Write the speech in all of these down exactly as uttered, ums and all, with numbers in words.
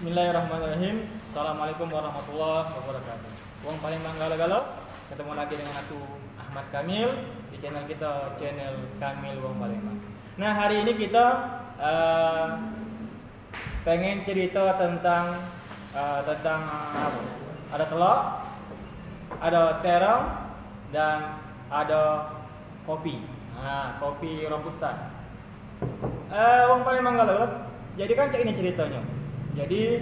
Bismillahirrahmanirrahim. Assalamualaikum warahmatullahi wabarakatuh. Wong Palembang galo-galo, ketemu lagi dengan aku, Ahmad Kamil, di channel kita, channel Kamil Wong Palembang. Nah, hari ini kita eh, pengen cerita tentang eh, tentang eh, apa? Ada telok, ada terong, dan ada kopi. Nah, kopi rebusan. Eh, wong Palembang galo. Jadi kan cak ini ceritonyo. Jadi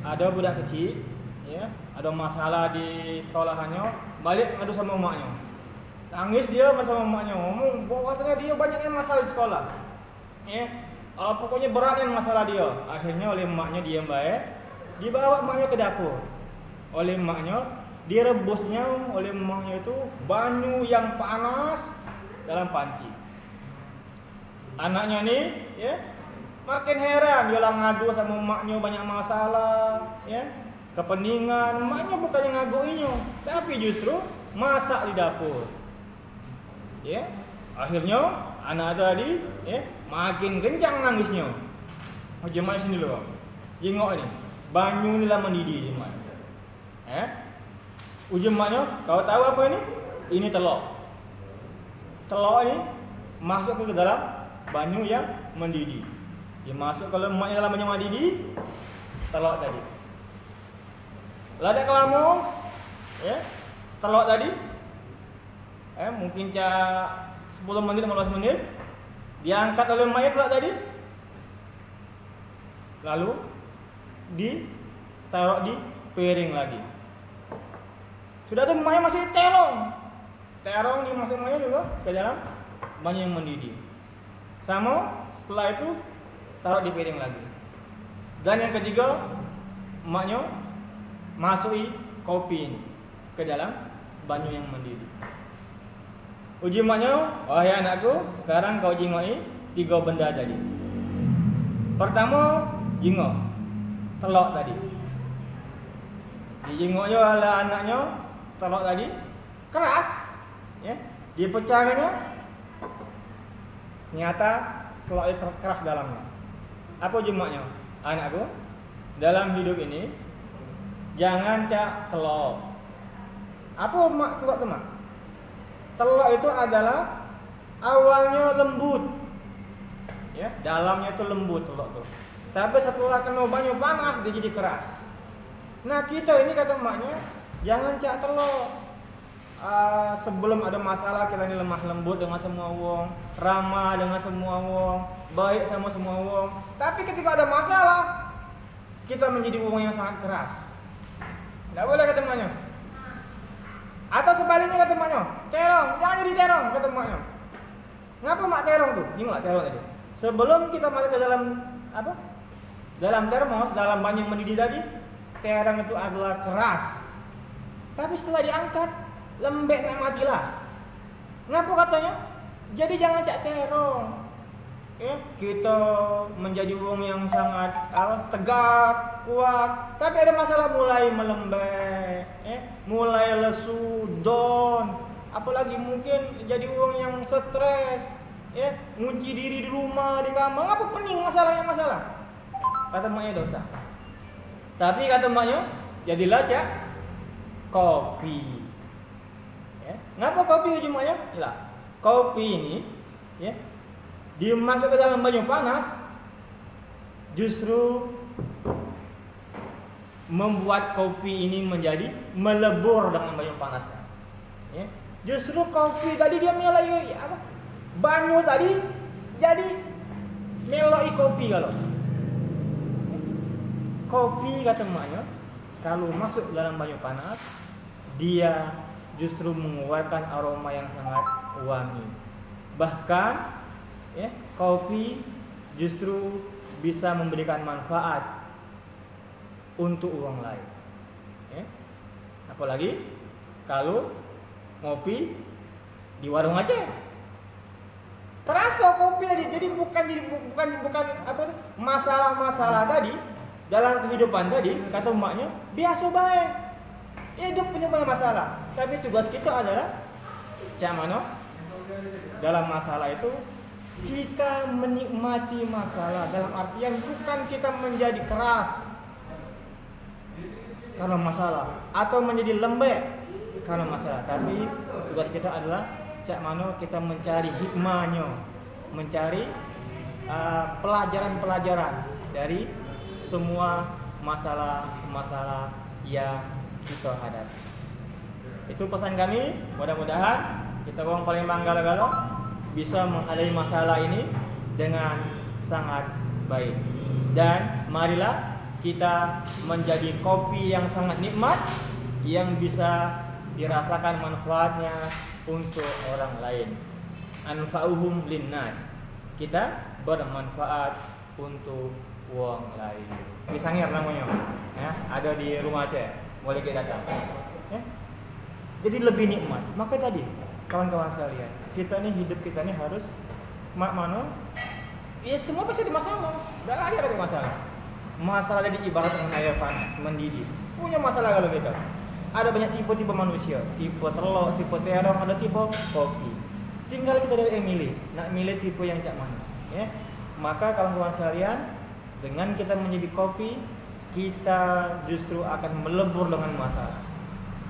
ada budak kecik, ya, ada masalah di sekolahannyo, balik ngadu samo emaknyo. Nangis dio ngadu samo emaknyo, ngomong bahwasanyo dio banyak nian masalah di sekolah. Ya, eh, pokoknyo berat nian masalah dio. Akhirnyo oleh emaknyo diem bae, dibawa emaknyo ke dapur. Oleh emaknyo, direbusnyo oleh emaknyo itu banyu yang panas dalam panci. Anaknyo ni, ya, makin heran, dio la ngadu samo emaknyo banyak masalah, ya, kepeningan, emaknyo bukannyo ngagoinyo, tapi justru masak di dapur. Ya, akhirnyo anak tadi, ya, makin kencang nangisnyo. Uji emak sini dulu, jingok ni, banyu ni la mendidih, uji emak. Eh? Uji emaknyo, kau tahu apa ini? Ini telok. Telok ini masuk ke dalam banyu yang mendidih. Dia masuk ke lemaknyo dalam banyu mendidih, telok tadi. La dak kelamo, ya, telok tadi, eh, mungkin cak sepuluh menit, lima belas menit, diangkat oleh emaknyo telok tadi, lalu ditaruh di piring lagi. Sudah tu emaknyo masih terong. Terong dimasuk emaknyo jugo ke dalam banyu yang mendidih. Samo setelah itu taruh di piring lagi. Dan yang ketiga, emaknyo masuki kopi ini ke dalam banyu yang mendidih. Uji emaknyo, "Wahai anakku, sekarang kau jingoki tigo benda tadi. Pertamo, jingok telok tadi." Dijingoknyo oleh anaknyo telok tadi, keras, ya. Dipecahnyo, nyata telok itu keras dalamnyo. Apa uji emaknyo? "Anakku, dalam hidup ini jangan cak telok." Apa mak telok tu, mak? Telok itu adalah awalnyo lembut, ya, dalamnyo itu lembut telok tu. Tapi setelah keno banyu panas, dia jadi keras. Nah, kita ini, kata emaknyo, jangan cak telok. Ah, sebelum ada masalah, kita ni lemah lembut dengan semua wong, ramah dengan semua wong, baik sama semua wong. Tapi ketika ada masalah, kita menjadi wong yang sangat keras. Ndak boleh, kata emaknyo. Atau sebaliknya, kata emaknyo, terong, jangan jadi terong, kata emaknyo. Ngapo mak terong tu? Jingoklah terong tadi. Sebelum kita masuk ke dalam, apa? Dalam termos, dalam banyu mendidih tadi, terong itu adalah keras. Tapi setelah diangkat, lembek nak mati lah. Ngapo katonyo? Jadi jangan cak terong. Ya, kita menjadi wong yang sangat, apa, tegak, kuat, tapi ada masalah mulai melembek, ya, mulai lesu, down, apalagi mungkin jadi wong yang stres, ya, ngunci diri di rumah, di kamar, apa pening masalahnya masalah? Kata emaknyo, "Dak usah." Tapi kata emaknyo, "Jadilah cak kopi." Ya. Ngapo kopi, uji emaknyo? Lah, kopi ini, ya, dimasuk ke dalam banyu panas, justru membuat kopi ini menjadi melebur dengan banyu panas. Ya. Justru kopi tadi dia melok i-, apa? Banyu tadi jadi melok i kopi kalu. Kopi, kata emaknyo, kalu masuk dalam banyu panas, dia justru mengeluarkan aroma yang sangat wangi. Bahkan, ya, kopi justru bisa memberikan manfaat untuk wong lain. Ya. Apalagi kalu ngopi di warung Aceh. Teraso kopi tadi. Jadi bukan, jadi bu-, bukan, bukan apa tu, masalah-masalah tadi dalam kehidupan tadi, kata emaknyo, biaso bae. Hidup punyo banyak masalah, tapi tugas kita adalah cak mano dalam masalah itu kita menikmati masalah, dalam artian bukan kita menjadi keras, karena masalah, atau menjadi lembek karena masalah. Tapi tugas kita adalah cak mano kita mencari hikmahnyo, mencari uh, pelajaran-pelajaran dari semua masalah-masalah yang kita hadapi. Itu pesan kami. Mudah-mudahan kita wong Palembang galo-galo bisa menghadapi masalah ini dengan sangat baik. Dan marilah kita menjadi kopi yang sangat nikmat, yang bisa dirasakan manfaatnya untuk orang lain. Anfa'uhum linnas. Kita bermanfaat untuk wong lain. Pisangir namonyo, ya, ada di rumah Aceh, boleh kita datang. Ya. Jadi lebih nikmat. Maka tadi, kawan-kawan sekalian, kita ni hidup kita ni harus mak mano, ya semua pasti ada masalah. Dak ada ada masalah. Masalah tadi ibarat dengan air panas, mendidih. Punya masalah kalau kita. Ada banyak tipe-tipe manusia, tipe telok, tipe terong, ada tipe kopi. Tinggal kita dari milih, nak milih tipe yang cak mana, ya. Maka kawan-kawan sekalian, dengan kita menjadi kopi, kita justru akan melebur dengan masalah.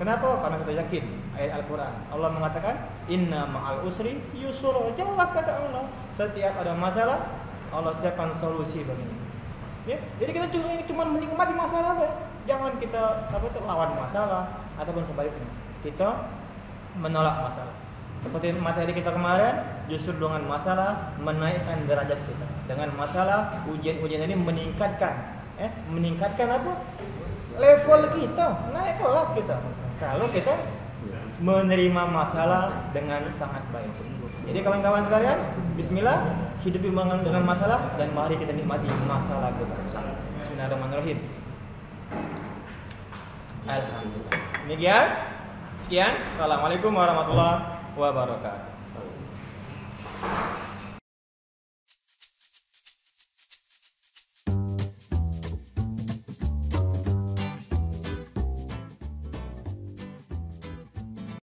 Kenapa? Karena kita yakin ayat Al-Quran. Allah mengatakan, "Inna ma'al usri yusra." Jelas kata Allah, setiap ada masalah, Allah siapkan solusi baginya. Ya, jadi kita cuma cuma menikmati masalah aja. Jangan kita apa tuh lawan masalah ataupun sebaliknya. Kita menolak masalah. Seperti materi kita kemarin, justru dengan masalah menaikkan derajat kita. Dengan masalah ujian-ujian ini meningkatkan, eh, meningkatkan apa? Level kita, naik kelas kita. Kalau kita menerima masalah dengan sangat baik. Jadi kawan-kawan sekalian, bismillah, hidupi dengan, dengan masalah dan mari kita nikmati masalah kita. Bismillahirrahmanirrahim. Alhamdulillah. Demikian. Sekian. Assalamualaikum warahmatullahi wabarakatuh.